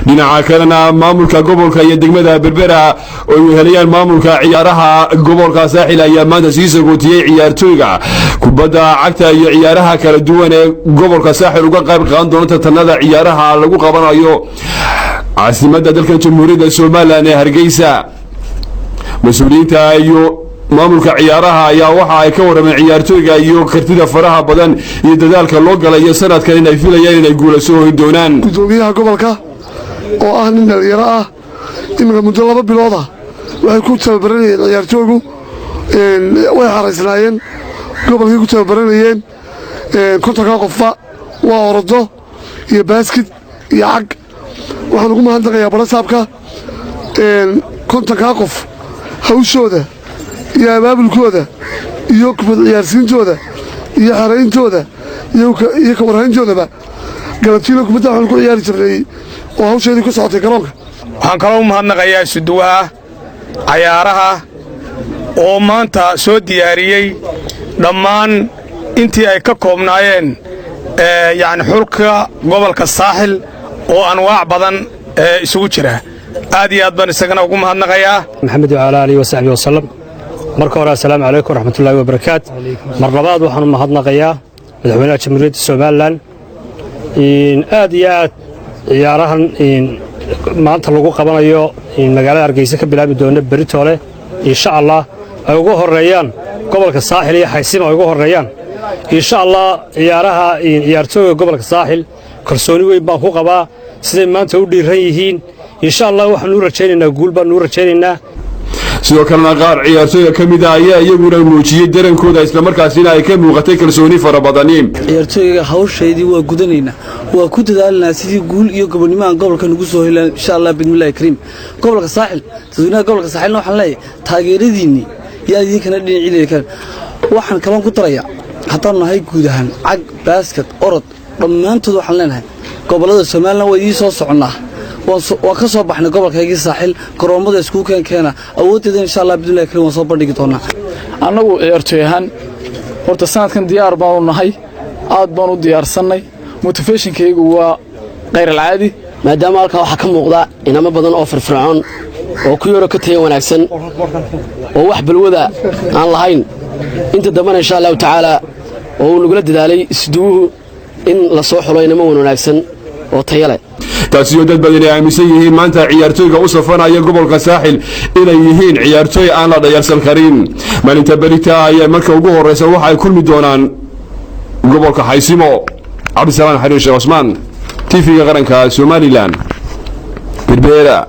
Dhinaca kalena, maamulka gobolka iyo degmada Berbera oo ay weheliyaan maamulka ciyaaraha gobolka Saaxil ayaa maanta sii sagootiyey ciyaartooyga kubadda cagta iyo ciyaaraha kala duwan ee gobolka Saaxil uga qayb qaadan doona tartanada ciyaaraha lagu qabanayo caasimadda dalka Jamhuuriyadda Somaliland ee Hargeysa. Mas-uuliyiinta iyo maamulka ciyaaraha ayaa waxa ay ka warrameen ciyaartooyga iyo kartida faraha badan iyo dadaalka loo galayo sanadkan inay filayaan inay guula soo hoyn doonaan. Gudoomiyaha gobolka oo ah nin dhalinyaro ah, iminka muddo 2 bilood ah waxay ku tababaranayeen ciyaartooygu, way xaraysnaayeen gobolkay ku tababaranayeen. 50-ka qofba waa orodo iyo baaskid iyo cag. Waxaan ugu mahadnaqayaa barasaabka 50-kaa qof hawshooda iyo abaabulkooda iyo kubad ciyaarsiintooda iyo xerayntooda iyo kawarhayntoodaba. Galabtiina kubadda waxaan ku ciyaari jirnay oo hawsheedii ku socotay garoonka. Waxaan kaloo u mahadnaqayaa isuduwaha cayaaraha oo maanta soo diyaariyey dhammaan intii ay ka koobnaayeen, yacni xulka gobolka Saaxil oo anwaac badan isugu jira. Aad iyo aad baan isagana ugu mahadnaqayaa. Maxamed وعلى آله وصحبه وسلم. Marka hore, assalaamu calaykum waraxmatullaahi wabarakaat. Mar labaad waxaan u mahadnaqayaa madaxweynaha Jamhuuriyadda Somaliland aad iyo aad. Ciyaarahan maanta lagu qabanayo magaalada Hargeysa ka bilaabi doona beritoole, insha Allah, ay ugu horreeyaan gobolka Saaxil iyo Xaysima ay ugu horreeyaan, insha Allah. Ciyaaraha ciyaartooyga gobolka Saaxil kalsooni weyn baan ku qabaa siday maanta u dhiiran yihiin. Insha Allah waxaanu u rajaynaynaa guul baanu u rajaynaynaa. Sidoo kalena, qaar ciyaartooyga ka mid ah ayaa iyaguna muujiyey darankooda, islamarkaasina ay ka muuqatay kalsooni fara badani. Ciyaartooyga hawshaydii waa gudanaynaa, waa ku dadaalanaa sidii guul iyo gobonnimo aan gobolka nugu soo helaan, insha Allah, bismillahi kariim. Gobolka Saaxil, dadweynaha gobolka Saaxilna waxaan leeyahay taageeradiinnii yaa idinkana dhinaciina kale. Waxaan kaloon ku darayaa, haddaanu nahay guud ahaan cag, baaskat, orod, dhammaantood waxaan leenahay gobollada Somaliland waa idiin soo soconnaa. Waan ka soo baxnay gobolkaygii Saaxil, garoommada iskuu keenkeena awooddeeda, insha Allah, bismillahi kariim, waan soo bandhigi doonaa. Annagu ciyaartooy ahaan horta sanadkan diyaar baanu nahay, aad baan u diyaarsannay. Motivationkaygu waa khayr alcaadi. Maadaama halkaa waxaa ka muuqda inamo badan oo firfircoon oo ku yaro ka taya wanaagsan oo wax balwada aan lahayn. Inta dambena, insha Allahu tacaala, oo uu nagula dadaalay isduwuhu in la soo xulo inamo wan wanaagsan oo taya leh. Taasi oo dad badan ay aaminsan yihiin maanta ciyaartooyga u safanaya gobolka Saaxil inay yihiin ciyaartooy aan la dhayalsan karin. Maalinta berita ayaa marka ugu horeysa waxa ay kulmi doonaan gobolka Xaysimo. Cabdisalaan Xariir Sheekh Cosmaan, TV-ga Qaranka Somaliland, Berbera.